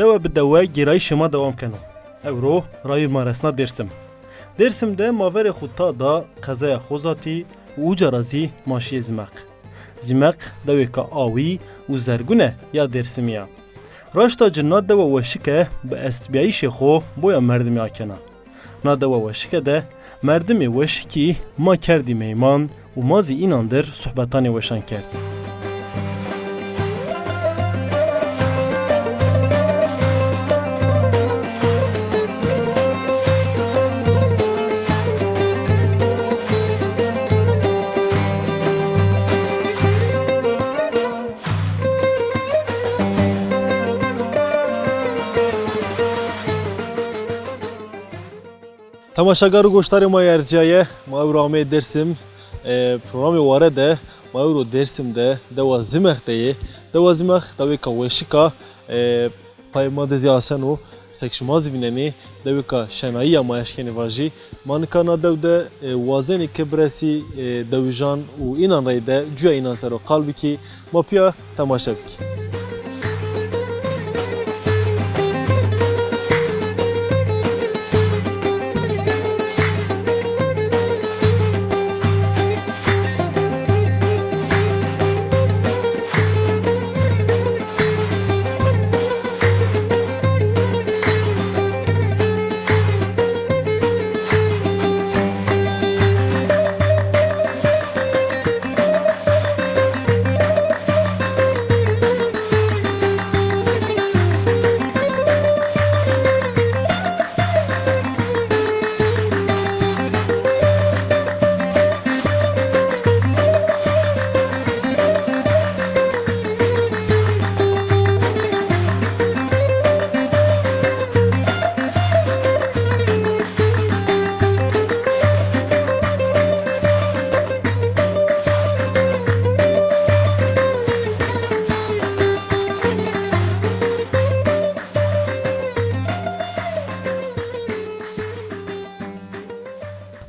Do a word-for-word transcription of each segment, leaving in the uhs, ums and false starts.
Dewe bi dewe gêrayîşê ma dewam keno. Ewro rayîr ma resna Dêrsim. Dêrsim de ma verê xwu ta da qezaya Xozatî û uca ra zî ma şîyê Zimeq. Zimeq dewêka awî û zergune ya Dêrsimî ya. Raşta ci na dewa weşike bi estbîyayîşê xo boya merdimî akena. Na dewa weşike de merdimê weşikî ma kerdî meyman û ma zî înan dir suhbetanê weşan kerd. Temaşegar û goşdarê ma yê ercîyaye, ma ewro ameyê Dêrsim. E, programê Ware de ma ewro Dêrsim de, dewa Zimex de yê. Dewa Zimex dewêka weşik a. E, payê ma de zî aseno, sek şima zî vînenê, dewêka şenayî ya ma eşkenê vajî. Ma nika na dew de, e, wazenê ke biresî, e, dewijan û înan reyde, cuya înan ser o qal bikî. Ma pîya temaşe bikî.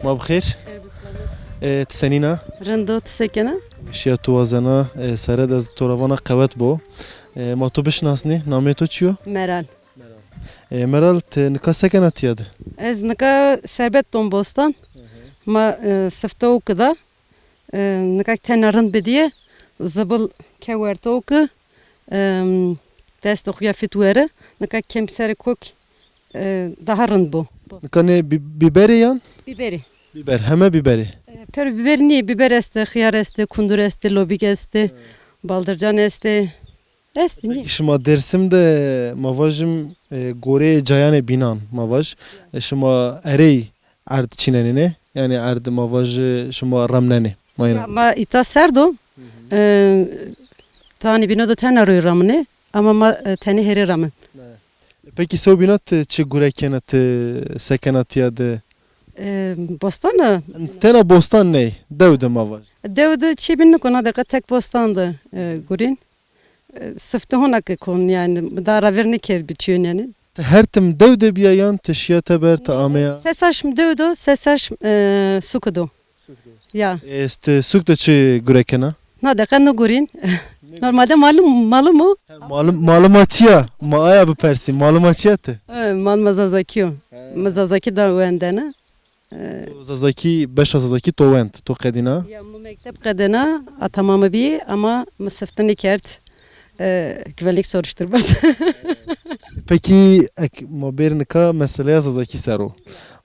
Ma bi xêr. Xêr bi selamet. E, ti senîn a? Rind o, ti se kena? Weşîya to wazena, e, sere de ez to ra vana qewet bo. E, ma to bişinasnî, namê to çi yo? Meral. E, Meral, ti nika se kena tîya de? Ez nika serbet don bostan. Hı hı. Ma, e, sifte o kida. E, nika tena rind bidîye, zibil ke werto ki, e, destê xo ya fit weri, nika kem serê kok, e, daha rind bo. Nika nê bî-, bîberê yan? Bîberî. Bîber, heme bîberî? E, per bîber nîyê, bîber estê, xiyar estê, kundur estê, lobîk estê, baldircan estê. Estê, nîyê. Peki şima Dêrsim de, ma vajim, e, goreyê cayanê bînan, ma vaj, e, şima erey erd çînenê nê? Yanî erd ma vajî şima remnenê. Ma îna. Ya, ma îta serd o. Hı hı. E, tanî bîno de tena roy remnê, ama ma, e, tenê herê remin. E, peki sewbîna ti çi gure kena, ti se kena tîya de? E, bostan a? Tena bostan ney, dew de ma vaj. Dew de çî bîn nikona, deqa tek bostan de, e, gurîn. E, sifte hona ke kon, yanî, mi da ra vîr nêkerd bi çîyon yanî. Ti her tim dew de bîya yan ti şîya teber, ti ameya? Se sal şim dew do, se sal şim, e, suk do. Suk do. Ya. E, ti suk de çi gure kena? Na deqa nigurîn. Normalde malum, malum o. He, malum, maluma çi ya? Ma aya bipersî, maluma çi ya ti? E, maluma Zazakî yo. He. Mi Zazakî da wendena. E, to Zazakî, beşa Zazakî to wend, to qedîna? Ya, mi mekteb qedena, a tamamî bî, ama mi sifte nêkerd. E, güvenlik soruşturması. Pekî, ek, ma bêr nika meseleya Zazakî ser o.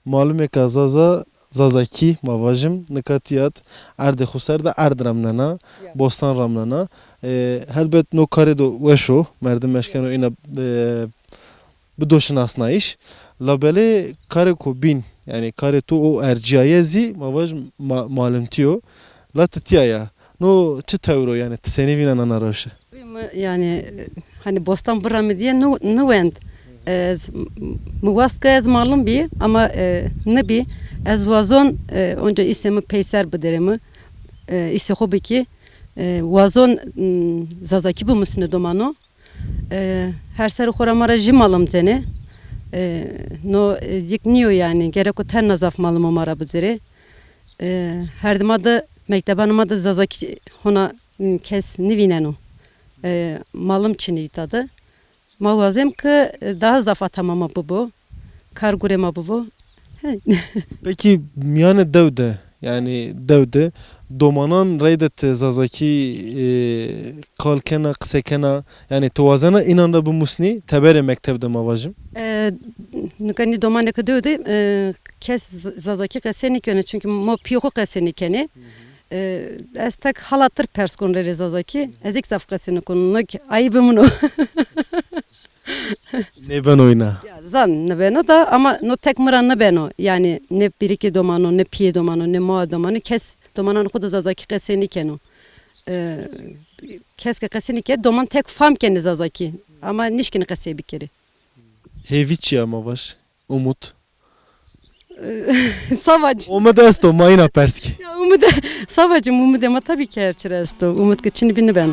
Malumêka Zaza, Zazakî, ma vajim, nika tîya de erdê xo ser de erd remnena, ya, bostan remnena. E, helbet no karê do weş o, merdim eşkeno îna, e, bido şinasnayîş. Labelê karêko bîn, yanî karê to o ercîyaye zî, ma vaj ma-, malimtî yo. La ti tîya ya. No çi tewr o, yanî ti senî vînena na rewşe? Mi, yanî, hani bostan bira mi dîye ni, niwend. Ez, mi wast ke ez malim bî, ama, e, nibî. Ez wazon, e, onca îsê mi peyser biderê mi. E, îsê xo bikî. E, wazon, m, Zazakî bimusine domano. E, her serê xo ra ma ra jî malim cenê. E, no, e, yek nîyo yanî, gereko tena zaf malimo ma ra bicerê. E, herdima de, mektebanê ma de Zazakî hona, m, kes nivîneno. E, malim çinî îta de. Ma wazêm ke, e, daha zaf atama ma bibo. Kar gurê ma bibo. Hey. Pekî mîyanê dew de, yanî dew de domanan reyde ti zazakî, e, qal kena, qise kena, yanî ti wazena înan ra bimusnî teberê mekteb de ma vajim? E, nika nî domanê ke dew de, e, kes z-, zazakî qesey nîkeno, çunkî ma pîyê xo qesey nîkenê. E, ez tek halatir pers kon rê rê zazakî, ez hîç zaf qesey nîkon, nik ayîbê min o. Nêbeno îna. Ya, zan nêbeno da, ama no tek mi ra nêbeno. Yanî ne birîkê doman o, ne pîyê doman o, ne maya doman o, kes domanan xo de zazakî qesey nîkeno. E, kes ke qesey nîke, doman tek fam kenê zazakî. Ama nîşkenê qesey bikerê. Hêvî çi ya ma vaj? Umut. Savac. Umut esto, ma îna pers kî. Ya, umut, savacım, umut ama tabii ki her çi esto. Umut ki çini bini ben.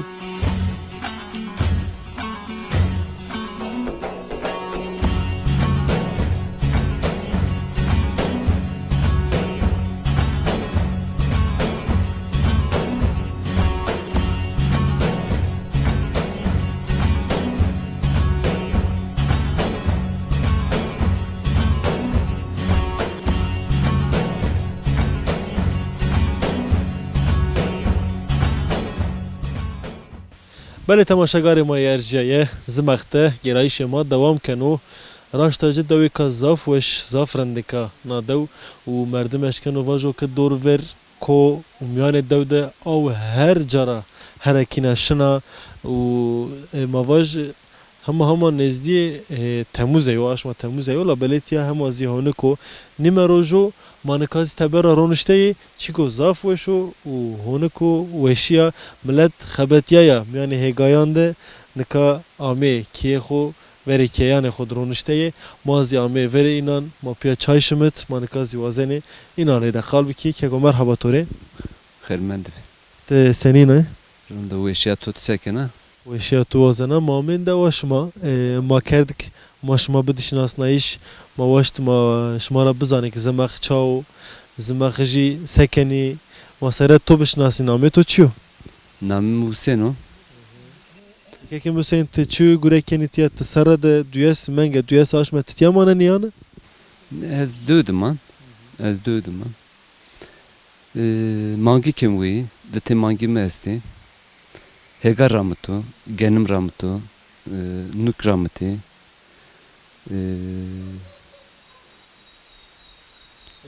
Belê temaşegarê ma yê erjîyaye, Zimex de gêrayîşê ma dewam keno. Raşta ci dewêka zaf weş, zaf rindek a na dew û merdim eşkeno vajo ke dor ver ko û mîyanê dew de aw her ca ra herekîna şina û, e, ma vaj hema hema nêzdîyê, e, Temûze yo, aşma Temûze yo, labelê tîya hema zî honik o. Nîme rojo ma nika zî teber ra ronişteyê, çîko zaf weş o û honik o, weşîya milet xebetîyaya mîyanê hêgayan de nika amê keyê xo, verê keyanê xo de ronişteyê. Ma zî ameyê verê înan, ma pîya çay şimit, ma nika zî wazenê înan reyde qal bikî. Keko merheba to rê. Xêr mendî be. Ti senîn a? Rind o, weşîya to ti se kena? Weşîya to wazena, ma amên dewa şima. E, ma kerdik, ma şima bidî şinasnayîş, ma waşt ma şima ra bizanê ke Zimex ça o, Zimex jî se kenî, ma sere to bişinasî, namê to çi yo? Namê mi Husên o. Kekê Musên, ti çi gure kenî tîya, ti serre de duyes menge, duyes aşme ti tîya manenî yanî? Ez dew de man. Ez dew de man. E, mangî kem wî, di tê mangî mi estê. Hêga ramito, genim ramito, e, nuk ramitê. E,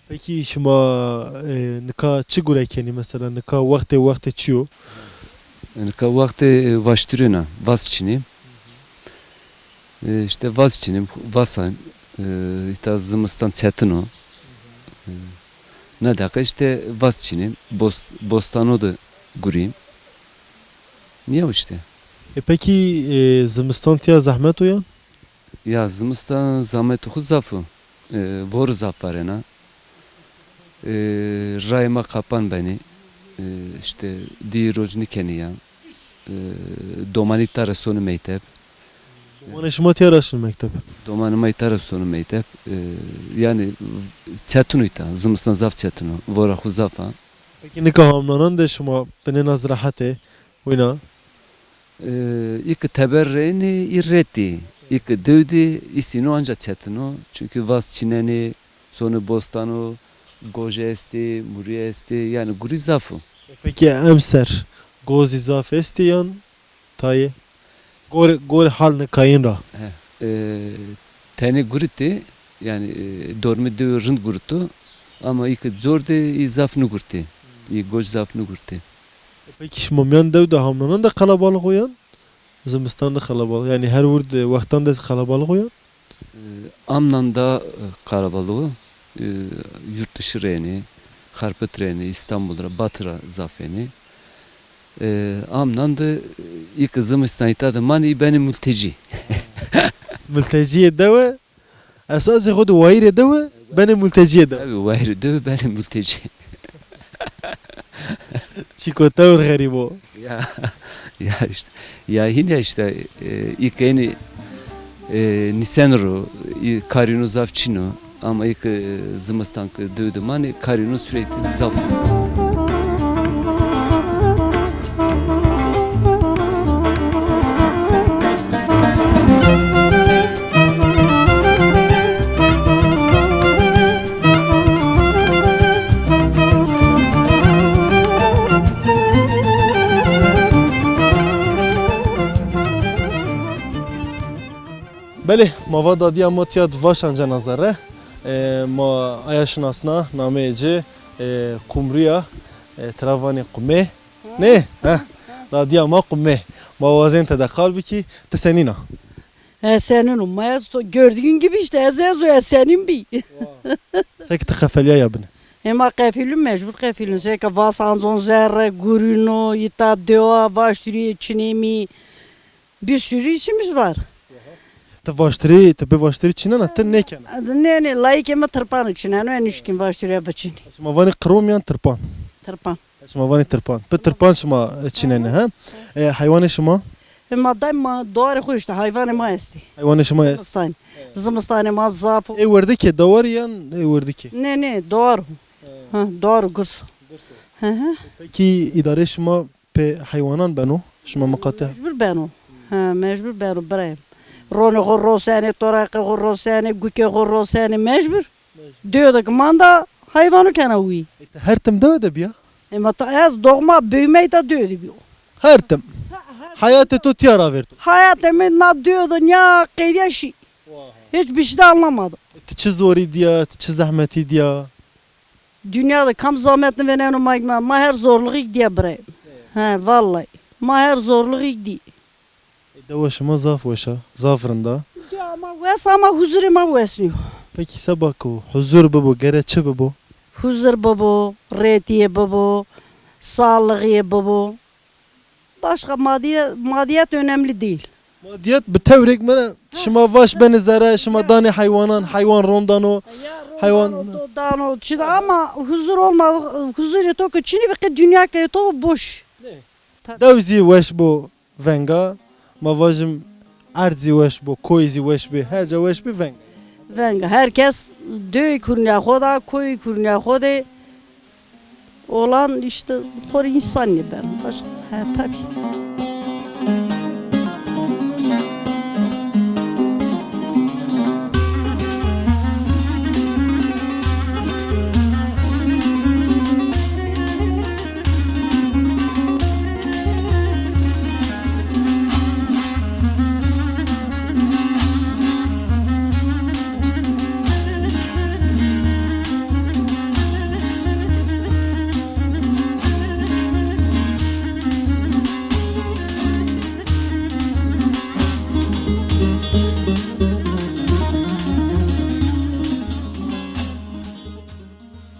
Pekî şima, e, nika çi gure kenî mesela? Nika wextê, wextê çi yo? Nika wextê, e, vaştirîn a, vaz çinî. E, îşte vaz çinî, vaz a, e, îta zimistan çetin o. E, na deqa îşte vaz çinî, bos-, bostano de gurî. Nîya îşte. E, pekî, e, zimistan tîya zehmet o yan? Ya, zimistan zehmetê xo zaf o. E, vore zaf varena. E, rayê ma qapan benî. E, îşte dî roj nîkenî ya. E, domanî tare sonî mekteb. Domanê şima tîya ra şin mekteb? Domanê ma tare sonî mekteb. E, yanî v-, çetin o îta. Zimistan zaf çetin o. Vora xo zaf a. Pekî nika hamnanan de şima binê na zî rehet ê? Wina. E, î ki teber rê enê, î retî. Î ki dew de, î sîno anca çetin o. Çunkî vaz çinenê, sonê bostan o, goje estê, murîye estê, yanî gurî zaf o. E, pekî emser gozî zaf estê yan tayê? Gorê, gorê hal nikayîn ra. He, e, tenê guritê, yanî, e, dormê dewe rind gurito, ama î ki cor de î zaf nigurtê. Î goc zaf nigurtê. E, pekî şima mîyan dew de hamnanan de qelebalix o yan? Zimistan de qelebalix, yanî her wir de wextan de qelebalix o yan? E, amnan da, e, qelebalix o. E, yurt dışı rê enê, Xarpit rê enê, Îstanbul ra, Batî ra zaf enê. E, amnan de, e, î ki zimistan îta de manê, î benê multecî. Multecîyê dewe, esasê xo de wayîrê dewe, benê multecîyê dewe. Tabii, wayîrê dewe benê multecî. Çîko tewr xerîb o. Ya, ya îşte. Ya hînî îşte, e, î ki enê, e, nîsen ro, î karîno zaf çin o. Ama î ki, e, zimistan ki dew de manê, karîno sürekli zaf o. Belê, ma va dadîya ma tîya di vaş ancena zerre. E, ma aya şinasna, nameyê ci, e, Qumrî ya, e, tira vanê Qumê. Nê? Heh. Dadîya ma Qumê. Ma wazên tede qal bikî, ti senîn a? E, senîn o. Ma ez to gördüğün gibi işte, ez ez o, ez senîn bî. Seke ti qefelîyaya binê? E, ma qefîlûn, mecbur qefîlûn. Seke vas ancon zerre, gurîno, îta dewa, vaştirîyê çinê mî. Bir sürü işimiz var. Ti vaştirî, ti bi vaştirî çînena, ti nêkena? Nê, nê, layikê mi tirpan o çîneno, ez nişkîn vaştirîya biçînî. Şima vanî qiromî yan tirpan? Tirpan. Şima vanî tirpan. Bi tirpan şima, e, çînenê, he? E, heywanê şima? E, ma daîm ma dowarê xo işte, heywanê ma estê. Heywanê şima est? Zimistan. Zimistanê ma zaf o. Ê werdikê, dewar yan ê werdikê? Nê, nê, dewar o. Ha, dewar o, girs o. Girs o. Hı hı. Pekî îdareyê şima pê heywanan beno? Şima miqate? Mecbur beno. Ha, mecbur beno birayê mi. Ronê xo rosenê, toraqê xo rosenê, gukê xo rosenê, mecbur. Mecbur. Dewe de ki manda heyvano kena wî. E, ti her tim dewe de bîya? E, ma ta ez doğma büyüme ta dewe de bîyo. Her tim. Ha, her tim. Hayatê to tîya ravêrto? Hayatê mi na dewe de nîya qeyriya şî. Hiç bir şey de anlamadım. E, ti çi zorî dîya, ti çi zehmetî dîya? Dünya de kam zahmet nêvêneno ma, ma, ma her zorluğu dîye birayê. He, vallahi. Ma her zorluğu dî. E, dewa şima zaf weş a, zaf rind a. Dî ama wes, ama huzurê ma wes nîyo. Pekî seba ku huzur bibo, gere çi bibo? Huzur bibo, rêtîye bibo, sağlığîye bibo. Başka madiye-, madiyet önemli değil. Madiyet bi tewrêk mi, şima vaş benê zere, şima danê heywanan, heywan rondano, heywan dano, to dano, çi de ama huzur olmadı, huzurê to ki çinî bi qe dünya ke to boş. Dew zî weş bo venga, ma vajim erd zî weş bo, koy zî weş bê, her ca weş bê venga. Venga. Herkes döy kurnya xo da, koy kurnya xo de. Olan işte xo rê însan nêbeno. Başka, he, tabii.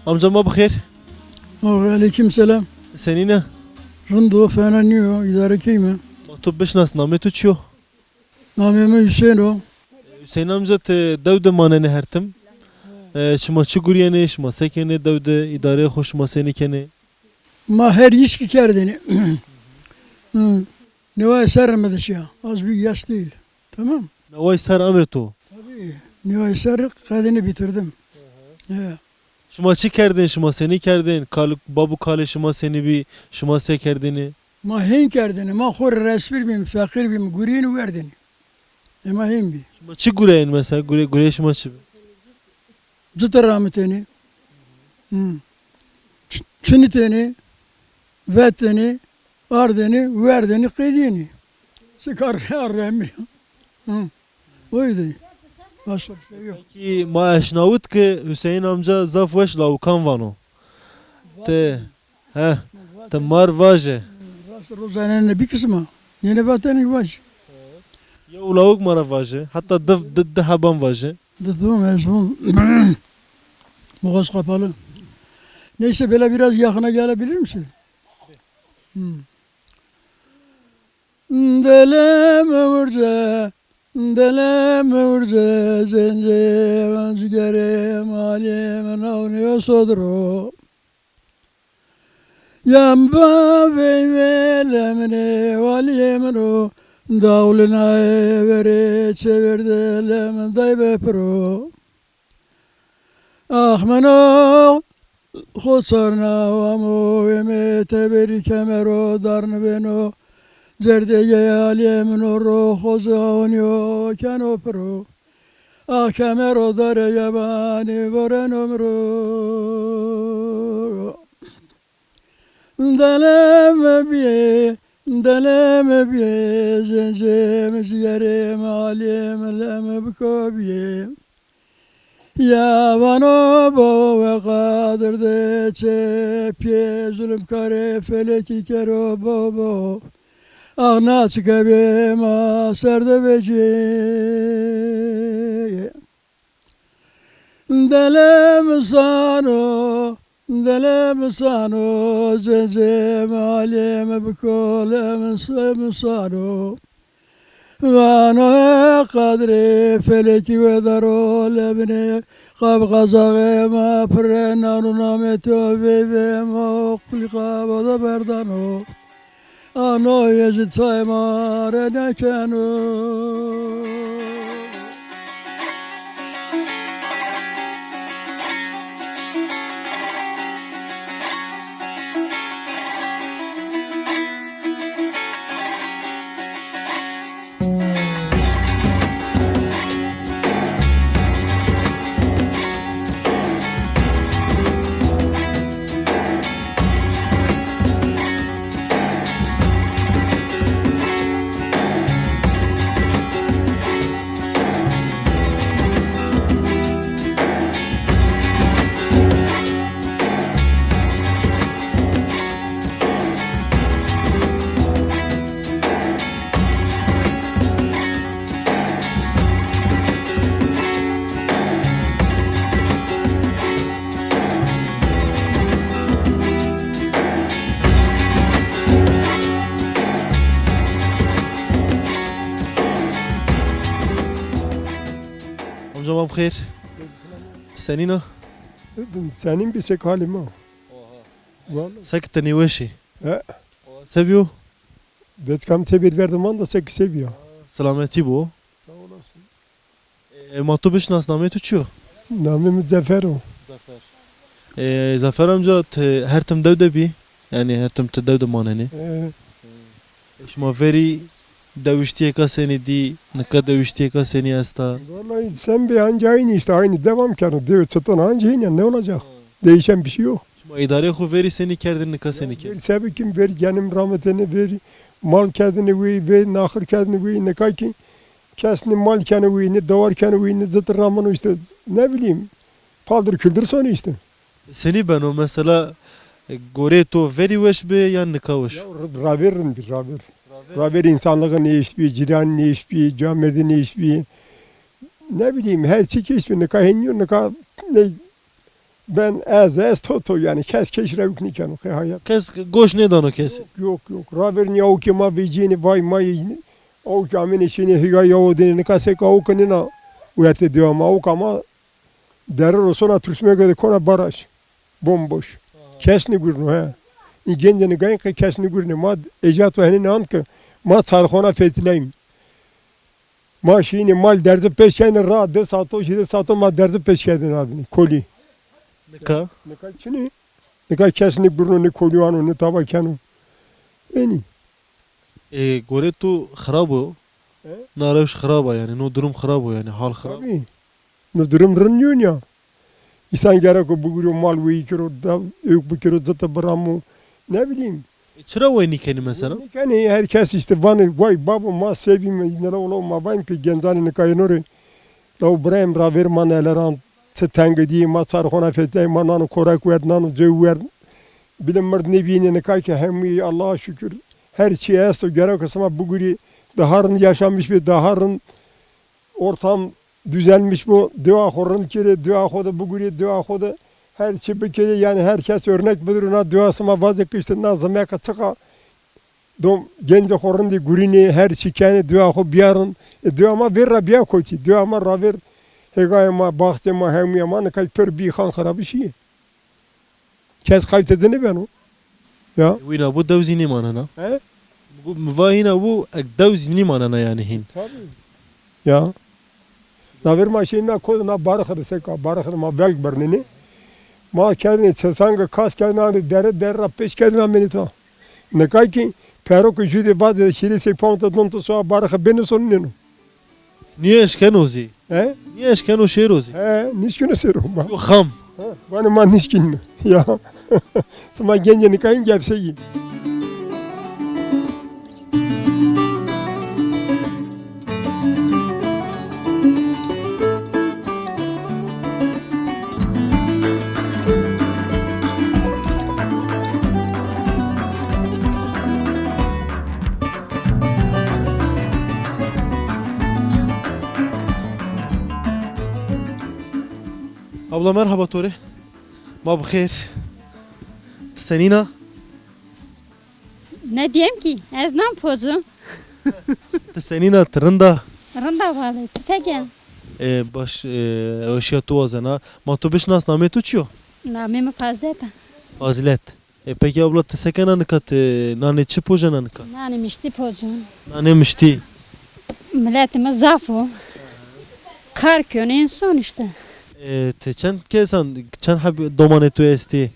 Amca ma bixêr. Wa eleykum selam. Senîn a? Rind o, fena nîyo, îdare keyme. Ma to bişnas, namê to çi yo? Namê mi Hüseyin o. Hüseyin amca, ti dew de manenê her tim. E, şima çi gurîyenê, şima se kenê dew de, îdareyê xo şima senî kenê? Ma her iş ki kerdêne. Hı. Neway serrî mi de şiya. Az büyük yaş değil. Tamam. Neway serrî emrê to? Tabii. Neway serrî qedêne bitirdim. He. Şima çi kerdên, şima senî kerdên? Kal, bab û kalê şima senî bî, şima se kerdêne? Ma hên kerdêne, ma xo rê resbir bîm, feqîr bîm, gurîyêne werdêne. Ema hên bî. Şima çi gureyên mesela? Gure-, gureyê şima çi bi? Cite ramitêne. Hı. Ç-, çinitêne, vetêne, ardêne, werdêne, qedîyêne. Sikar remî. Hı. Oydu. Başka bir şey yok. Peki ma eşnawit ki Hüseyin amca zaf weş lawukan vano. Te, he, te mar vaje. Rast rozane ne bir kısma. Nene vatene vaje. Yew lawuk ma ra vaje. Hatta dı, dı, dı haban vaje. Dı, dı, mezun. Boğaz kapalı. Neyse, böyle biraz yakına gelebilir misin? Hmm. Delem urce, delem urce, zence, cigerê malê min awnîyo sodro. Yam bavey ve lemine waliyê min o, dawlinaye verê çevirde lemin day be piro. Ax meno, xo çarna wamo, êmê teberî kemero darnibêno, cerdê yê aliyê mino ro, xo ci awnîyo keno piro. Ax kemero darê yebanî voreno mi ro. Delem bîyê Delê mi bî, zincê mi, cîgerê mi, alê mi, lê mi biko bî. Ya vano bo we qadir de çê piyê, zulmkarê felekî kero bobo. Axna çike bê ma ser de vecî. Delê mi sano, delê mi sano, cecê mi, alê mi bikol, mi s-, mi sano. Vano e qadrê felekî wedaro, lebinê qab qazaxê ma pirre nano namê to veyvê ma o qulî qaba de berdano. Ano yê zî çay ma re nêkeno. Amca, ma bi xêr. Senîn a? Senîn bî, sek halê ma. Vallahi. Sek tenê weş î? He. Se bîyo? Vetkam tebêd verdi manda, sek se bîya. Selametî bo. Sağ olasın. E, ma tu bişnas, namê tu çi yo? Namê mi Cefer o. Cefer. E, Cefer amca, ti her tim dew de bî? Yanî her tim ti dew de manenê? E. E, şima verî dewiştîyêka senî dî, nika dewiştîyêka senî esta? Vallahi sen bê, anca aynı işte, aynı devam keno. Dew çiton anca yine ne olacak? Değişen bir şey yok. Şima îdareyê xo verî senî kerdin, nika senî kerdin? Verî se bikim, verî genim rametene, verî mal kerdine wî, verî naxir kerdine wî, nika kî kes ne mal kene wî, ne dawar kene wî, ne zit rameno işte, ne bileyim, paldir küldür sonu işte. Senî beno mesela, e, goreyê to verî weş bi yan nika weş? Ya, r-, raver rind bi, raver. Raver. Raver insanlığı ne iş bi, ciran ne iş bi, camêrdî ne iş bi. Ne bileyim, her çi kî iş bi, nika heniyo, nika ne ben ez, ez to, to, yanî kes keş rewik nîkeno, qey hayat. Kes goş nêdano kesî. Yok, yok, yok. Raver nî awkê ma vecînê, vay ma yê, awkê amêne şînê hîga yawo dêne, nika sek awk nêna wertê dewa ma, awk ama dere ro sona tursmege de kona baraj. Bomboş. Aha. Kes nîgurno he. Î gence nîgayên qey kes nîgurne. Ma ecda to henê nand ke ma çarxona fetileyim. Ma şînê mal derzi pêş kenê ra, di sato, hîrê sato ma derzi pêş kerdêne ardinê kolî. Nika? Nika çinê. Nika kes ne gurno, ne kolî ano, ne taba keno. Enî. E, gorê tu xirab o. E? Na rewş xirab a yanî, no durum xirab o yanî, hal xirab. Tabî. No durum rind nîyo nîya. Însan gereko bigurîyo mal weyî kiro, da ewk bikiro, zite biramo. Ne bileyim. E, çira wey nîkenî mesela? Nîkenî, her kes îşte vanê, way babo ma se bîme, nela ola ma vayim ke gencanê nika yeno rê. Law birayêm raver ma neleran, çi tengidî, ma çarxona fetay, ma nano korak werd, nano cew werd. Bile mird nêbîyêne, nika ke hemî Allaha şukir. Her çî esto, gereko sima bigurî, daha rind yaşamiş bê, daha rind ortam düzelmiş bo, dua xo rind kerê, dua xo de bigurê, dua xo de her çi bikerê, yanî her kes örnek bidirê, na dua sima vazê ke îşte na zimeke çiqa dom gencê xo rindî gurînê, her çi kenê, dua xo bîya rind. E, dua ma vêr ra bîya kotî, dua ma ravêr hêgayê ma, baxçê ma, hemîya ma nika pir bî, xan xirabî şîyê. Kes qaytê ci nêbeno. Ya. Wîna bo dew zî nêmanena. He? Mi va hîna bo, e, dew zî nêmanena yanî hîn. Tabî. Ya. Ravêr ma şîyê na ko de, na barixi de seka, barixi de ma velg birnenê. Ma kerdinê çesange, kas kerdinê, anê dere, dere ra pêş kerdinê amênê ta. Nika kî pero ke jû de vazê şîrê sey ponta don to soa barixi bênê sonunêno. Nîeşkeno zî. He? Nîeşkeno şêro zî. He, nîşkîno şêro ma. Yo xam. He, vanê ma nîşkînme. Ya. Sima gencê nika hîn gepsegî. Abla merhaba to rê. Ma bi xêr. Ti senîn a? Ne diyem ki? Ez nam pocum. Ti senîn a, ti rind a? Rind a wele. Tu se ke? E, baş, e, weşîya tu wazena. Ma tu bişnas, namê tu çi yo? Namê mi Fazilet a. Fazilet. E, pekî abla, ti se kena nika, ti nanê çi pocena nika? Nanê miştî pocun. Nanê miştî. Miletê mi zaf o. Kar kön, însan îşte. E, ti çend kesan, çend heb domanê tu estî?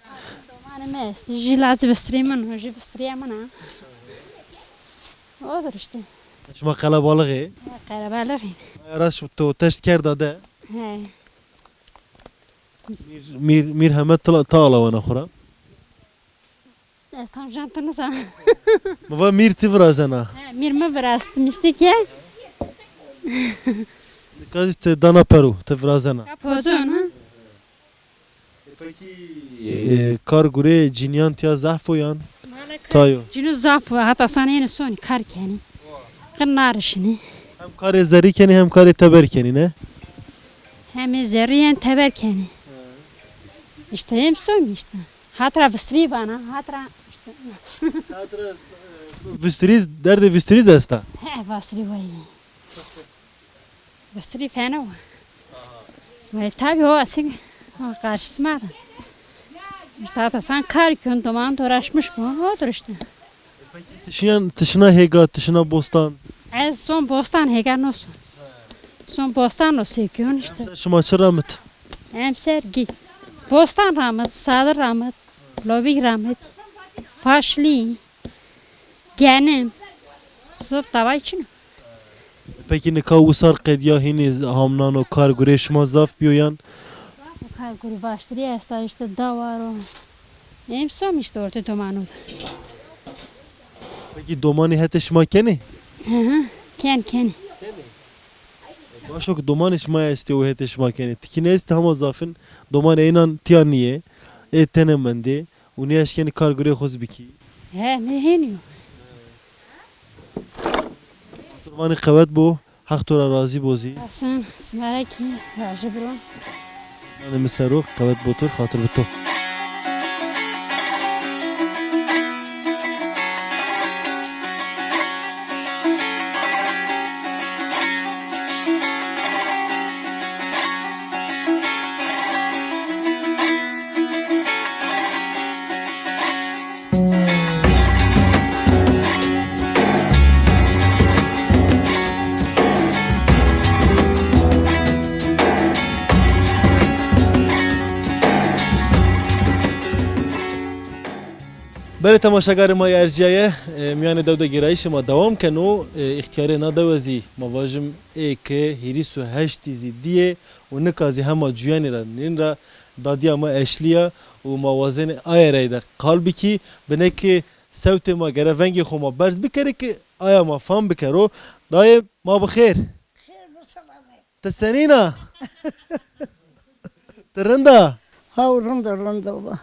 Domanê mi estî. Jî lacî vistirî min o, jî vistirîya min a. Odur îşte. Şima qelebalix ê? Qelebalix ê. Aya ra şi-, to teşt kerda de? He. Mîr, mîr, mîr heme tila, ta alawena xwu ra. Ez tam jan ti nisa. Mi va mîr ti virazena. He, mîr mi virast, mîstî ke. Nika zî ti dana peru, ti virazena. Ka pocon, ha? E, pekî, e, kar gurê cinîyan tiya zaf o yan? Valla kar, tayo. Cînû zaf o, heta san ênî sonî kar kenî. Qin narişinî. Hem karê zerrî kenî hem karê teber kenî, ne? Hemê zerrî hem teber kenî. Îşte hem sonî îşte. Hatra vistirî vana, hatra îşte. Hatra, e, vistirîz, derdê vistirîz esta? He, vistirî vay. Vistirî fena wa. Vay, tabi o asik, o karşısma da. İşte hata san kar kön, doman uğraşmış bu, odur işte. Ti şiyan, ti şina hêga, ti şina bostan? Ez son bostan, hêga no son. Son bostan no sekyon işte. Emser şima çi ramit? Emser gî. Bostan ramit, sadir ramit, lobîk ramit, faşlî, genim. Zop tavay çin o. Pekî nika wisar qedîya hînî z-, hamnan û kar gurê şima zaf bîyo yan? Zaf kar gurî baştirî esta, îşte dawar o. Em son îşte ortê domanu de. Pekî domanî hetê şima kenê? Hı hı, ken, kenê. Baş o ki domanê şima estê û hetê şima kenê. Tikî nêestê hema zafin, domanê ênan tiya nîyê. Ê tenê mendê û nêeşkenî kar gurê xwu zî bikî. He, nê hênî yo. Qurbanê qewet bo. Heq to ra razî bo zî. Hasan, sima ra kî vajî biro. Nanê mi ser o, qewet bo to, xatir bi to. Belê temaşegarê ma yê ercîyaye, e, mîyanê dew de gêrayîşê ma dewam keno. E, îxtîyarê na dewe zî ma vajim ê ke hîris û heştî zî dîyê û nika zî hema cuyenî ra nîn ra dadîya ma eşlî ya û ma wazenê aye reyde qal bikî. Binê ke sewtê ma gere vengê xo ma berz bikerê ke aya ma fam bikero. Dayê, ma bi xêr. Xêr bi selamet. Ti senîn a? Ti rind a? Haw, rind o, rind o.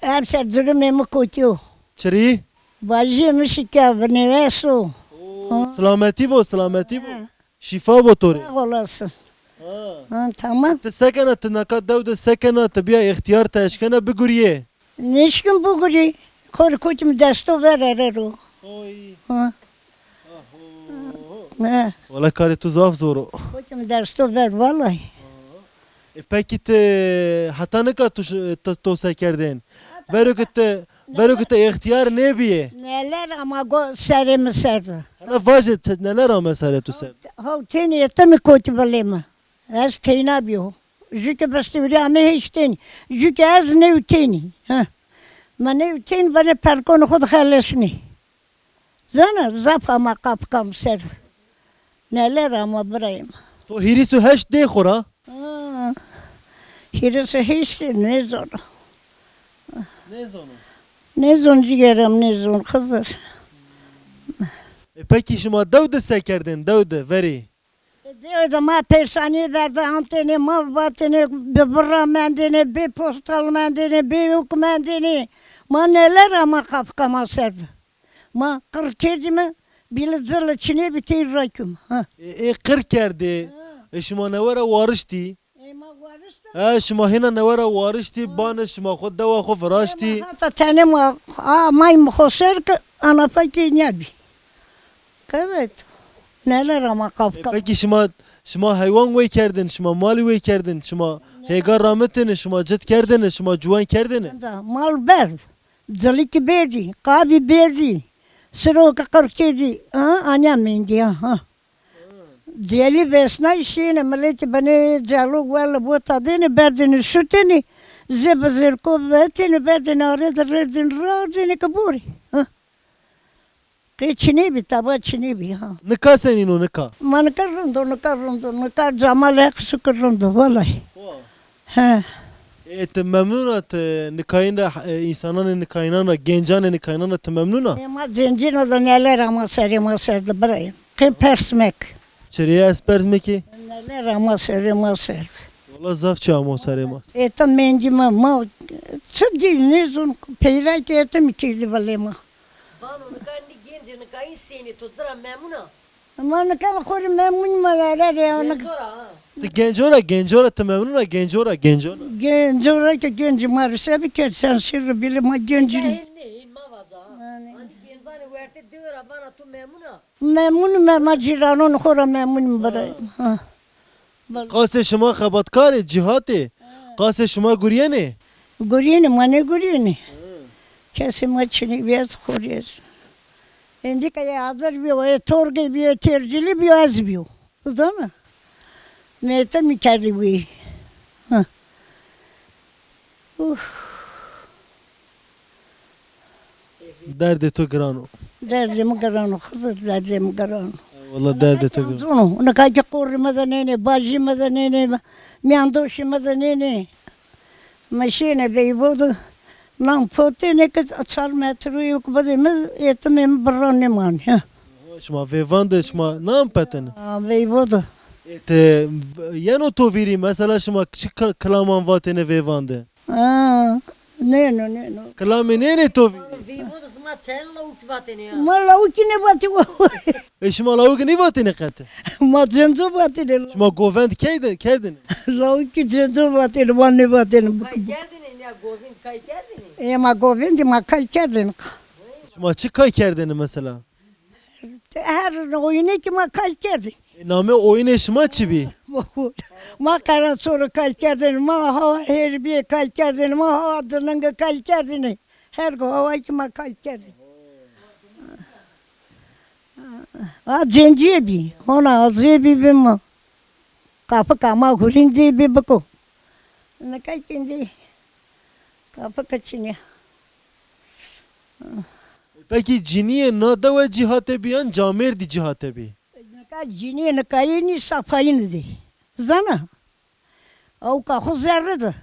Emser durumê mi kotî yo. Çirî? Bajîyê mi şikya, vinêves o. Oo, silametî bo, silametî bo. Ha. Şîfa bo to rê. Sağ olasın. Ha. Ha, tamam. Ti se kena, ti naka dew de se kena, ti bîya îxtîyar, ti eşkena bigurîyê? Nêşkin bigurî. Xo rê kotî mi desto ver ere ro. Oy. Ha. Aho. Ha. Wela karê tu zaf zor o. Kotî mi desto ver, vallahi. E, pekî ti heta nika tu ş-, ti, to se kerdên? Vero ke ti, vero ke ti îxtîyar nêbîyê. Neler ama go-, serê mi ser de. Hele vaje, ti neler ame serê tu ser? Haw, tenê ti mi kotî bilê mi. Ez teyna bîyo. Jû ke bistewrî ame hêştênî. Jû ke ez nêwtênî. Heh. Ma nêwtênî, benê pelkonê xo de xelesnî. Zana, zaf ama qapika mi ser. Neler ama birayê mi. To hîris û heşt dê xo ra? Ha. Hîris û heşt nêzono. Nêzono? Nêzon cîgera mi, nêzon Xizir. E, pekî şima dew de se kerdên, dew de, verî? Dewe de ma pêrsanîye ver de antêne, ma vatêne, bi vira mendêne, bê postal mendêne, bê uk mendêne. Ma neler ama qafika ma ser de. Ma qir kerdîme, bîle zilê çinê bî tey rakîme. Ha. E, ê qir kerdê. Ha. E, şima newe ra wariştî? E, ma warişte E, şima hêna newe ra wariştî, banê şima xwu, dewa xwu viraştî. Hata tenê ma, a, may mi xo ser ki, ana fekê nîya bî. Qewet. Nele ra ma qaf E, qaf. Pekî şima, şima heywan wey kerdin, şima malî wey kerdin, şima hêga ramitêne, şima cit kerdêne, şima ciwan kerdêne? Mal berd. Cilikî berdî, qabî berdî, siro ki qir kerdî, ha, anya mendî, ha, ha. Celî vesnay şîne, miletî binê celo wel bota dêne, berdêne şutêne, zê bi zêrko vetêne, berdêne arê de rêrdêne, rardêne ki borî, ha. Qê çinê bî, taba çinê bî, ha. Nika senîn o nika? Ma nika rind o, nika rind o, nika Cemal Heq şukir rind o, welay. He. E, ti memnun a ti nikayîn ra, e, însananê nikayînan ra, gencanê nikayînan ra ti memnun a? E, ma gencîna de neler ama serê ma ser de birayê. Qê pers mek. Çirê ez pers mekî? Neler ama serê ma ser de. Wala zaf çi amo serê ma. E, ti mendî ma, ma çi dî nêzon, peyra ki e ti mi kerdî belê ma. Vano nika nî gencê nikayîn senî, to ci ra memnun a? Ma nika xo rê memnun ma, erê, erê, ya nika. Genco ra, ha. Ti genco ra, genco ra ti memnun a, genco ra, genco ra. Genco ra ki gencî ma rê se biker, sen şîrî bîle ma gencî. Hên nê, hên ma vaza, ha. Yanî. Hanî gencanê wertê dewe ra vana to memnun a? Memnun me, ma cîranonê xo ra memnun mi birayê. Ha. Qasê şima xebatkar ê, cîhat ê? Qasê şima gurîyenê? Gurîyenê, ma nêgurîyenê. Kesê ma çinê bî, ez xo rê ez. Endî ke yê Azir bîyo, yê Torgê bîyo, yê Têrcilî bîyo, ez bîyo. Zana? Mête mi kerdî wî. Ha. Uf. Derdê to giran o. Derdê mi giran o, Xizir, derdê mi giran o. Wala derdê to giran o. Nika ki qorrî mi de nênê, bajî mi de nênê, mîyandoşî mi de nênê. Mi şîyêne veyvo de, nan potêne ki çar metroyêk bidê mi, êtimê mi birra nêmanê. Şima veyvan de şima nan petêne? Ha, veyvo de. E, ti yeno to vîrî, mesela şima çi ki-, kilaman vatêne veyvan de? Ha, nêno, nêno. Kilamê nênê to vî? Veyvo de sima çend lawik vatêne ya? Ma lawikî nêvatî. E, şima lawikî nêvatêne qet? Ma cenco vatêne. Şima govend key de kerdêne? Lawikî cenco vatêne, ma nêvatêne. Kay kerdêne ya, govend kay kerdêne? E, ma govendî ma kay kerdêne. Şima çi kay kerdêne mesela? Her oyunê ki ma kay kerdêne. E, namê oyunê şima çi bî? Ma qeraçoro kay kerdêne, ma hawa hêrbîye kay kerdêne, ma hawa dilinge kay kerdêne. Her go hawa ki ma kay kerdêne. A cencîye bî, hona azê bî bî ma. Qafika ma hurîn zê bî biko. Nika kî endî qafika çinî ya. Pekî cinîyê na dewe cîhate bî yan camêrdî cîhate bî? Nika cinîyê nikayî nî safayîn zî. Zana? Awka xo zerre de.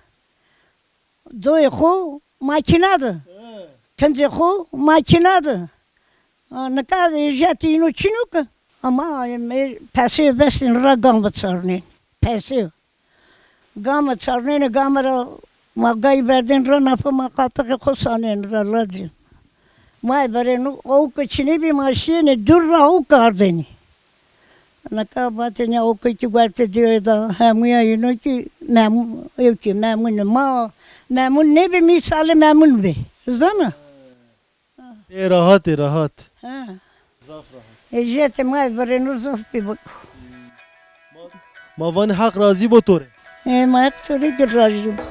Doyê xo makîna de. He. Kincê xo makîna de. A, nika êjetê îno çin o ki. Ama, e, pesê vestên ra game çarnên. Pesê. Game çarnêne, game ra ma gay verdên ra nafe, ma qatixê xo sanên ra lacî. Ma verêno awke çinê bî, ma şîyêne dûr ra awke ardêne. Nika vatêne awke kî wertê dîyê de hemûya îno kî mem-, ew kî memûn ê. Ma memûn nêbî, mîsalê memûn bî. Zana? Ê, rahat ê, rahat. Ha. Zaf rahat. Êjetê ma ê virêno zaf bî biko. Ma, ma vanê Heq razî bo to rê. Ê, ma Heq to rê kî razî bo.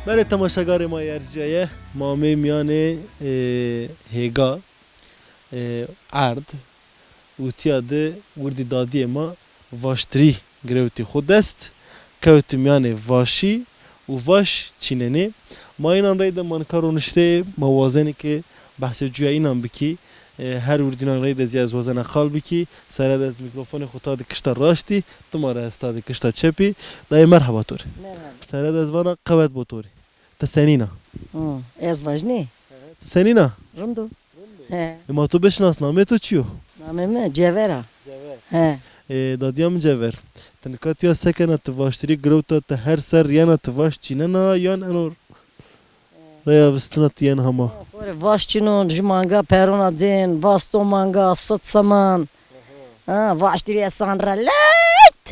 Belê temaşegarê ma yê ercîyaye, ma ameyî mîyanê, e, hêga, e, erd, û tîya de wirdî dadîyê ma vaştirî girewtî xo dest, kewtî mîyanê vaşî û vaş çînenê. Ma înan reyde ma nika roniştê, ma wazenê ke behsê cuya înan bikî. E, her wirdînan reyde zî ez wazena qal bikî. Sere de ez mîkrofonê xo ta de kişta raştî, dima ra ez ta de kişta çepî. Dayê merheba to rê. Merheba. Sere de ez vana qewet bo to rê. Ti senîn a? Hı, ez vajnî. Ti senîn a? Rind o. He. E, ma to bişnas, namê to çi yo? Namê mi Cever a. Cever. He. E, dadîya mi Cever. Ti nika tîya se kena, ti vaştirî girewta, ti her serr yena, ti vaş çînena yan eno reya vistina ti yen hama? Xo rê vaş çînon, ju manga perona cên, vasto manga, sit siman. Ha, vaştirî esan ra leyt.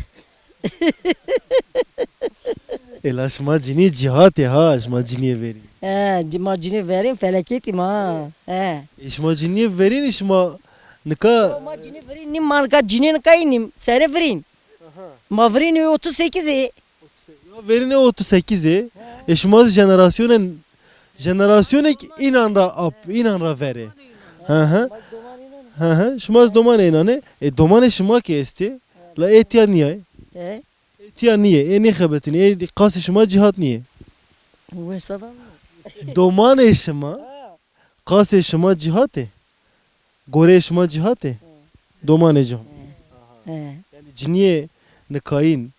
Ela şima cinî cîhatê ha, şima cinîyê verîn. He, ci-, ma cinî verîn, feleketî ma. He. E, şima cinîyê verîn, şima nika... Ma cinî verîn nîm, ma nika cinî nika înîm, serê verîn. Ma verîn otuz sekiz ê. Ya verîn ê otuz sekiz ê. E, şima zî jenerasyonên, jenerasyonek înan ra ap, înan ra verê. Hı hı. Hı hı. Şima zî domanê înan ê. E, domanê şima kî estê. La ê tîya nîyay. E? Ê tîya nîyê, ê nêxebetinê, ê qasê şima cîhat nîyê. Wesa da. Domanê şima, ha, qasê şima cîhat ê? Goreyê şima cîhat ê? He. Domanê ci. He. He. Yanî cinîyê nikayîn,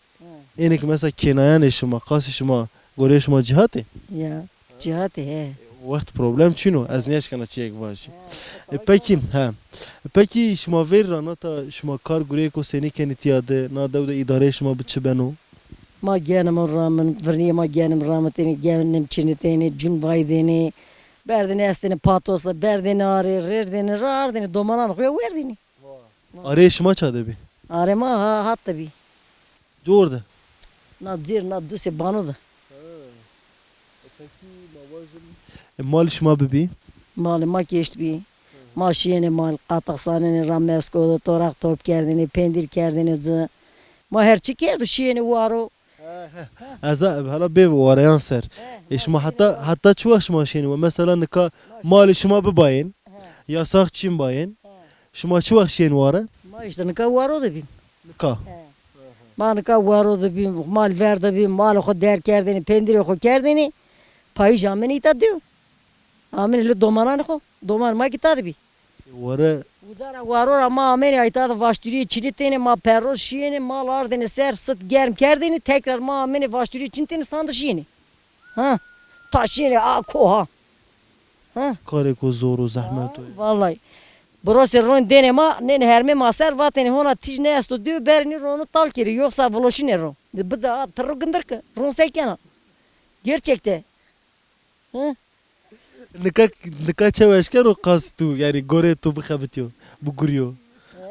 he, ênê ke mesela kênayanê şima, qasê şima, goreyê şima cîhat ê? Ya, cîhat ê, he. Wext problem çin o, ez nêeşkena çîyêk vajî. E, pekî, he. E, pekî şima verî ra nata şima kar gureyêko senî kenî tîya de, na dew de îdareyê şima bi çi beno? Ma genim ramin, virnîyê ma genim ramitêne, genim çinitêne, cun vaydêne, berdêne estêne patosa, berdêne arê, rêrdêne, ra ardêne, domanan xo ya werdêne. Arê şima ça de bî? Arê ma ha, hat de bî. Cor de? Na cêr, na dusê bano de. Ha. E, pekî ma vajin, e, malê şima bibî? Malê ma kêşt bî. Ma şîyêne mal, qatix sanêne ra mesko de, toraq top kerdêne, pendir kerdêne ci. Ma her çi kerdo, şîyêne waro. He, he. Ez a, hala bê wareyan ser. He, e, şima heta, heta çi wext şima şîyêne? Mesela nika malê şima bibayên, he, yasax çin bayên, he, şima çi wext şîyên ware? Ma îşte nika waro de bîn. Nika? He. Ma nika waro de bîn, mal ver de bîn, malê xo der kerdêne, pendirê xo kerdêne, payîj amêne îta dew. Amêne li domananê xo. Domanê ma kî ta de bî. Ware. Uza ra waro ra ma amêne ayta de vaşturîyê çinitêne, ma perro şîyêne, mal ardêne ser, sit germ kerdêne, tekrar ma amêne vaşturîyê çinitêne, san de şîyêne. Ha? Ta şîyêne a ko ha. Ha? Karêko zor û zehmet o. Vallahi. Birosê ron dêne ma, nêne hermê ma ser, vatêne hona tîj nêesto, dîyo bernî ronu tal kerî, yoksa viloşîne ro. Biza a tirru gindir ki, ron se kena. Gerçekte. Hı? Nika, nika çew eşkeno qas tu, yanî goreyê tu bixebitîyo, bigurîyo.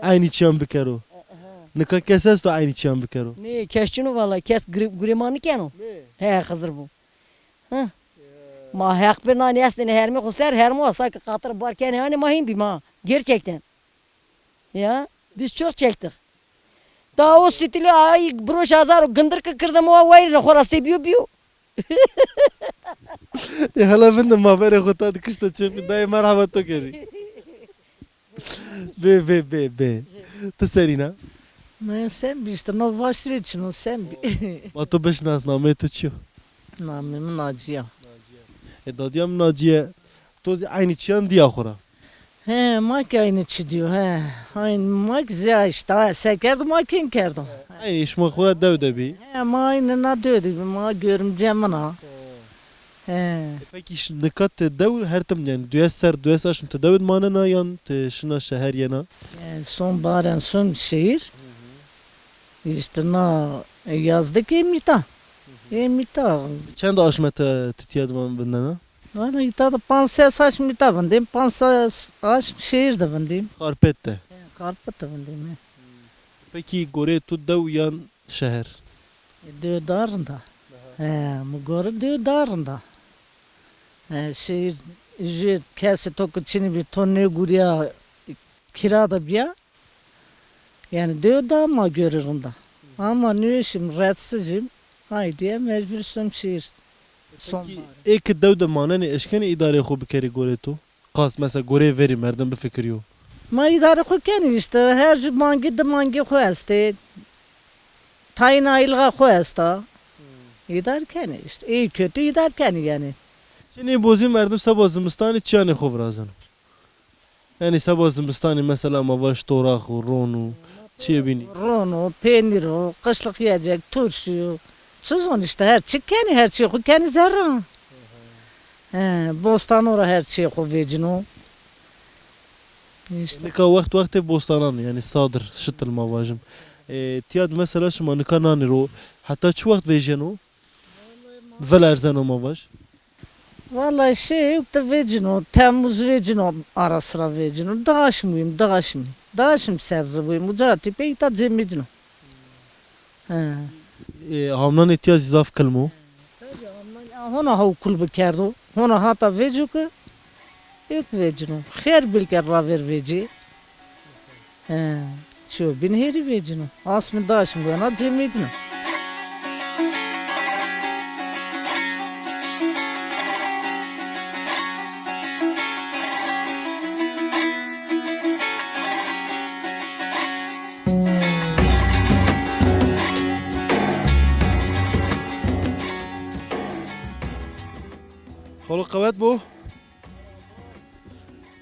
He. Eynî çîyan bikero. He, he. Nika kes esto eynî çîyan bikero? Nê, kes çin o valla, kes gure-, gurê ma nîkeno. Nê. He, Xizir bo. Hı? Ya. Ma heq pê nanî estêne hermê xo ser, hermo sa ki qatir bar kenê hanê ma hîn bî ma. Gerçekten. Ya, biz çok çektik. Daha o stili ay broş azar o gindir ki kirdim o wayr ne xora se biyo biyo. E, hala vinde ma verê xo ta di kişta çepî dayê merhaba to kerî. Bê, bê, bê, bê. Ti serîna? Ma sen bî işte, no vaştirê çino sen bî. Ma to bişnas, namê to çi yo? Namê mi Naciye. E, dadîya mi Naciye, to zî eynî çîyan dîya xo ra? He, ma kî aynî çî dîyo, he. Aynî ma kî zî işte, ha, se kerdo, ma kî kerdo. Eynî şima xo ra dew de bî? He, ma aynî na dew de bî, ma görümce min a. He. He. E, pekî ş-, nika ti dew her tim, yanî duyes ser, duyes aşm ti dew de manena yan ti şina şeher yena? E, sonbahar en son şehir. Hı hı. İşte na, e, yazlık ê mîta. Hı hı. Ê mîta. Çend aşme ti, ti tîya de vindena? Valla îta de panc ses aşm îta vindîm, panc ses aşm şehir de vindîm. Xarpêt de? He, Xarpêt de vindîm, he. Pekî goreyê to dew yan şeher? E, dew daha rind a. Aha. He, mi gore dew daha rind a. He, şehir, jû kesê to ki çinî bî, to nêgurîya kîra de bîya. Yanî dew daha ma gore rind a. Ama nêweşîm, rahatsizîm. Haydiye mecbur şim şehir. Pekî, ê ke dew de manenê, eşkenê îdareyê xo bikerê gorê to? Qas, mesela, goreyê verî merdim bifikirîyo. Ma îdarê xo kenî îşte, her jû mangî di mangî xo estê. Tayîna îlxa xo esta. Hmm. Îdar kenî îşte. Îyî kötü îdar kenî yanî. Çinê bozî merdim seba zimistanî çîyanê xo virazeno. Yanî seba zimistanî mesela ma vaj torax o, ron o, çîyê bînî. Ron o, peynîr o, qişlix yiyecek, turşu. Çi zon îşte, her çi kenî, her çî xo kenî zerre. He, bostano ra her çîyê xo vecîno. Îşte. Nika wext wextê bostanan, yanî sadir, şitil ma vajim. E, tîya de mesela şima nika nanî ro, heta çi wext vejîyeno? Vil erzeno ma vaj. Vallahi şey, yok da vecîno, Temmuz vecîno, ara sıra vecîno. Diaşm wîm, diaşm. Diaşm sebze wîm, uca tî pey ta cemedîno. He. E, hamnanê tîya zî zaf kilm o. Tabii, hamnan, ya, hona haw kul bikerdo. Hona hata veco ki, yok vecîno. Xêr bilker raver vecî. He, çiyo bin herî vecîno. Asmî daşm wena cemedîno. Xalo qewet bo.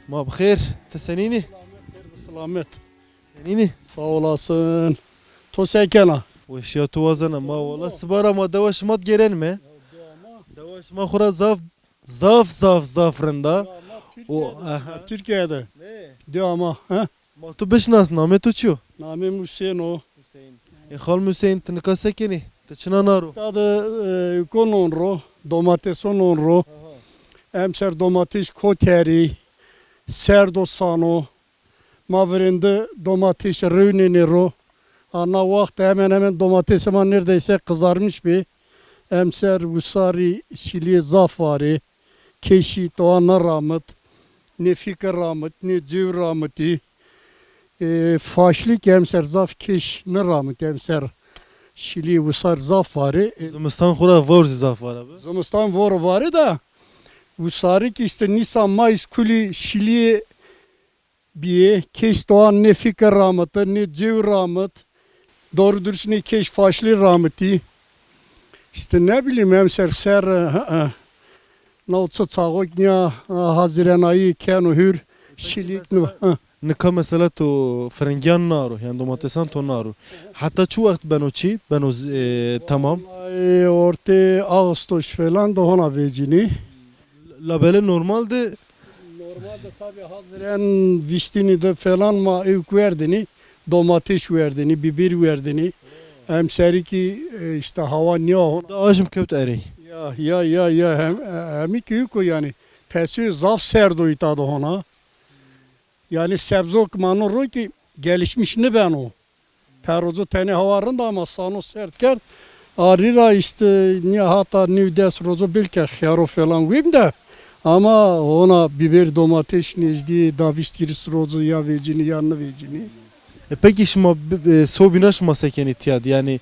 Ma bi xêr. Ti senîn î? Selamet. Senîn î? Sağ olasın. To se kena? Weşîya to wazena ma wala. Siba ra ma dewa şima de gêrenîme. Dewa şima xo ra zaf, zaf, zaf, zaf rind a. O, aha. Türkiye'de. Ne? Diyor ama, ha? Ma tu bişnas, namê tu çi yo? Namê mi Hüseyin o. Hüseyin. E, xal Hüseyin, ti nika se kenî? Ti çina na ro? Ta de, e, ko non ro, domateso non ro. Aha. Emser domates koterî, serdo sano. Ma virênde domatesî rewnenê ro. A na waxt hemen hemen domatesê ma neredeyse kızarmış bi. Emser wisarî şilîyê zaf varê. Keşî toa na ramit. Nê fîke ramit, nê cêw ramitî. E, faşlî ki emser zaf keş nêramit, emser şilî wisar zaf varê. E, zimistan xo ra vor zî zaf vara bi. Zimistan vor varê da, wisarî ki îşte Nîsan, Mayıs kulî şilîyê bîyê, keş toa nê fîke ramite, nê cêw ramit. Doğru dürüst nê keş faşlî ramitî. Îşte ne bileyim, emser ser, hı, hı. Naw çi çaxok nîya, ha, Hazirenayî keno hür, şilîk nî, ha. Nika mesela to firingîyan na ro, yanî domatesan to na ro. Heta çi wext beno çî? Beno, e, tamam? Ay, ortê Ağustos falan de hona vecînî. Labelê normal de. Normalde tabii Haziran vîstînî de falan ma ewk werdinî, domates werdinî, biber werdinî. Emserî ki, e, işte hawa nîya hona. Da ajm kewt erey. Ya, ya, ya, ya, hem, e, hemî ki ewk o yanî. Pesê zaf serd o îta de hona. Yanî sebzo ki ma no ro ki gelişmiş nêbeno. Perroco tenê hawa rind ama sano serd kerd. Arî ra îşte nîya hata nîw des roco belkî xero falan wîm de. Ama hona biber domates nêzdî da vîst hîris roco ya vecînî ya nêvecînî. E, pekî şima bi-, e, sobîna şima se kenî tîya de? Yanî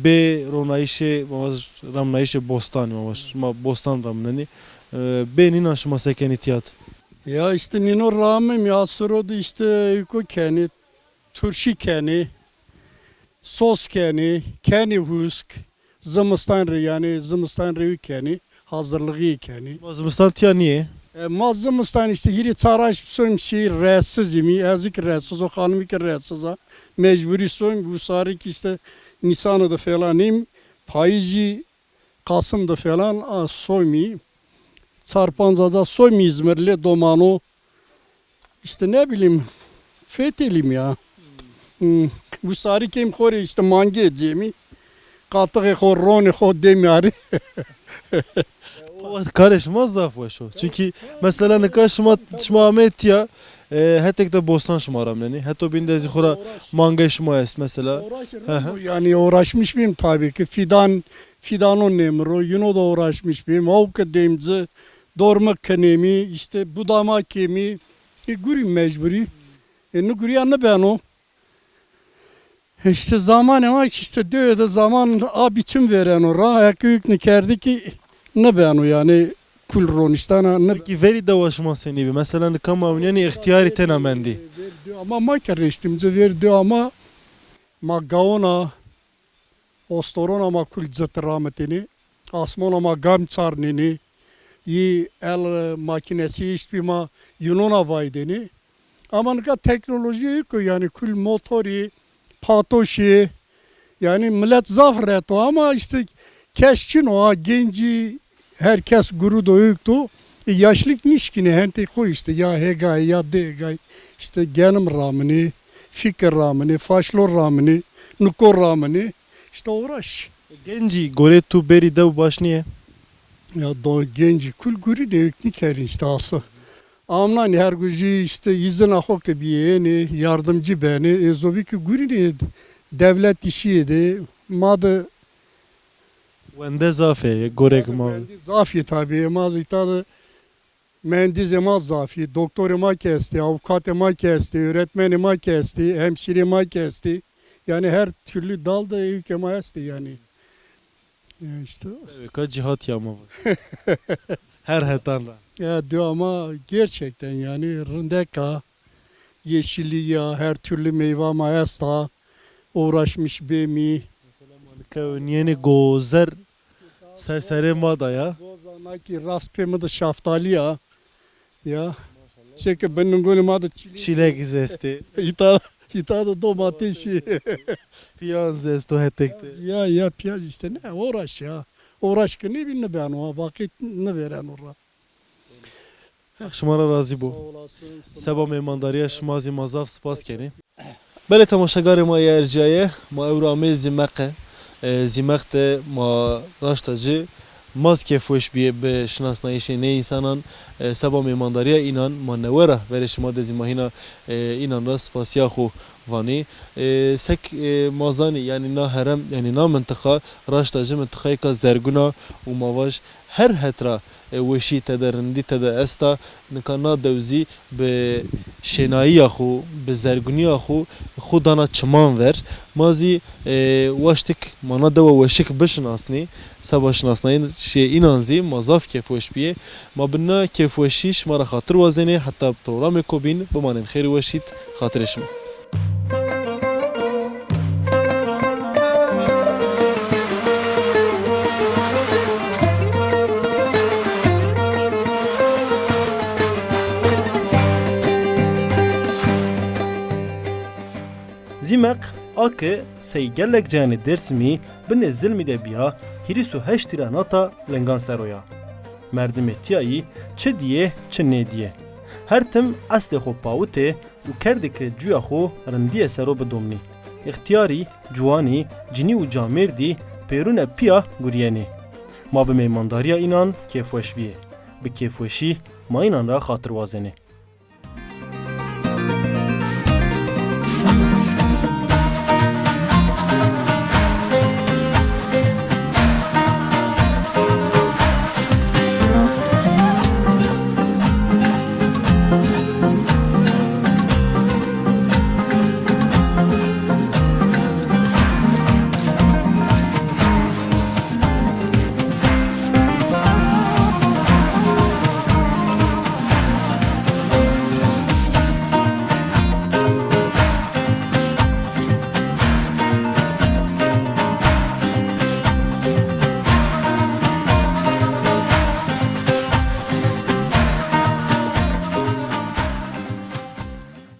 bê ronayîşê, ma vaj, ramnayîşê bostanî, ma vaj, şima bostan ramnenî. E, bê nînan şima se kenî tîya de? Ya îşte nîno ramim ya, siro de îşte ewko kenî. Turşî kenî, sos kenî, kenî husk, zimistan rê, yanî zimistan rê wî kenî, hazırlığı kenî. Ma zimistan tîya nîyê? E, ma zimistan îşte hîrê çar aşm soym şî, rahatsız îmî, ez ki rahatsız o, xanimî ki rahatsız a. Mecburî soym, wisarî ki îşte Nîsanî de falan îm, payîzî Kasım de falan, a, soymî. Çar panc aca soymî Îzmir, lê domano. İşte ne bileyim, fetelîm ya. Hmm. Wisarî kêm xo rê îşte mangê cêmî. Qatixê xo, ronê xo dêmî arê. O wext karê şima zaf weş o. Çünkü mesela nika şima, şima amê tîya, e, hetek de bostan şima ramnenî. Heto bîn de zî xo ra mangê şima est mesela. Uğraş, hı hı, yani uğraşmış bîm tabii ki. Fidan, fidano nêmiro, yino da uğraşmış bîm. Awke dêmci, dorme kenêmî, işte budama kêmî. E, gurî mecburî. E, nigurîya nibeno. Îşte zamanê ma ki îşte dewe de zaman a biçim vêreno ra, eke huknî kerdî ki nibeno yanî kul roniştena nib- Pekî verî dewa şima senî bî? Mesela nika ma winîyenî îxtîyarî tena mendî. Verî dewa ma, ma ke reştîm ci verî dewa ma, ma gawon a, ostorona ma kul cit ramitênî, asmona ma gam çarnênî, yî el makinesi îşt bî ma yunona vaydenî. Ama nika teknolojî ewk o, yanî kul motorî, patoşî, yanî milet zaf rehet o ama îşte kes çin o, ha, gencî her kes guru do ewk do. Yaşlîk nişkînê, hentê xo îşte, ya hêgayî ya dêgayî, îşte genim ramînê, fikir ramînê, faşlo ramînê, niko ramînê, îşte uğraş. Gencî gorê tu bêrî dew baş nîyê? Ya do gencî kul gurînê, ewk nîkerîn îşte aso. Amnanî her gujî îşte îzina xo ke bîyê ênê, yardimcî benê, ê zobî ke gurînê dewlet îşî yê de, ma de Wende zaf ê, gorek ma. Wendî zaf yê tabî. Ê ma zî îta de muhendisê ma zaf yê, doktorê ma kî estê, avukatê ma kî estê, öğretmenê ma kî estê, hemşîrê ma kî estê. Yanî her türlü dal de ewkê ma estê yanî. Ya işte. Ewka cî hatî ama. Her hetan ra. Ya diyor ama gerçekten yani rindek a, yeşillik ya, her türlü meyve ma esta, uğraşmış bêmî. Mesela ma nika ewnîyenê gozer ser serê ma da ya. Goza na kî rast pê mi de şaftalî ya. Ya. Çeke bin ningolê ma de çilek. Çilek zî estê. Îta, îta de domatesî. Piyaz zî esto hetek de. Ya, ya piyaz işte ne uğraş ya. Uğraş ki ne bileyim ben o vakit ne veren orada. Heq şima ra razî bo. Seba mêmandarîya şima zî ma zaf spas kenê. Belê temaşegarê ma yê ercîyaye, ma ewro ameyê Zîmeqe. E, Zîmeq de ma raşta ci ma zî kêfweş bîyê bi şinasnayîşê nê însanan. E, seba mêmandarîya înan ma newe ra verê şima de zî ma hîna, e, înan ra sipasîya xo vanê. E, sek, e, ma zanî, yanî na herem, yanî na mintiqa raşta ci mintiqayêka zergûn a û ma vaj her het ra, e, weşî tede, rindî tede esta. Nika na dew zî bi şênayîya xo, bi zergûnîya xo, xo dana çiman ver. Ma zî, e, waştik ma na dewa weşik bişinasnî. Seba şinasnayîşê înan zî ma zaf kêfweş bîyê. Ma bi na kêfweşî şima ra xatir wazenê, heta programêko bîn bimanên xêr û weşî d xatirê şima. Zîmeq a ke sey gelek cayanê Dêrsimî binê zilmî de bîya, hîris û heştî ra nata lingan ser o ya. Merdimê tîyayî çi dîyê çi nêdîyê. Her tim eslê xo pawitê û kerdê ke cuya xo rindîye ser o bidomnî. Îxtîyarî, ciwanî, cinî û camêrdî pêrune pîya gurîyenê. Ma bi mêmandarîya înan kêfweş bîyê. Bi kêfweşî ma înan ra xatir wazenê.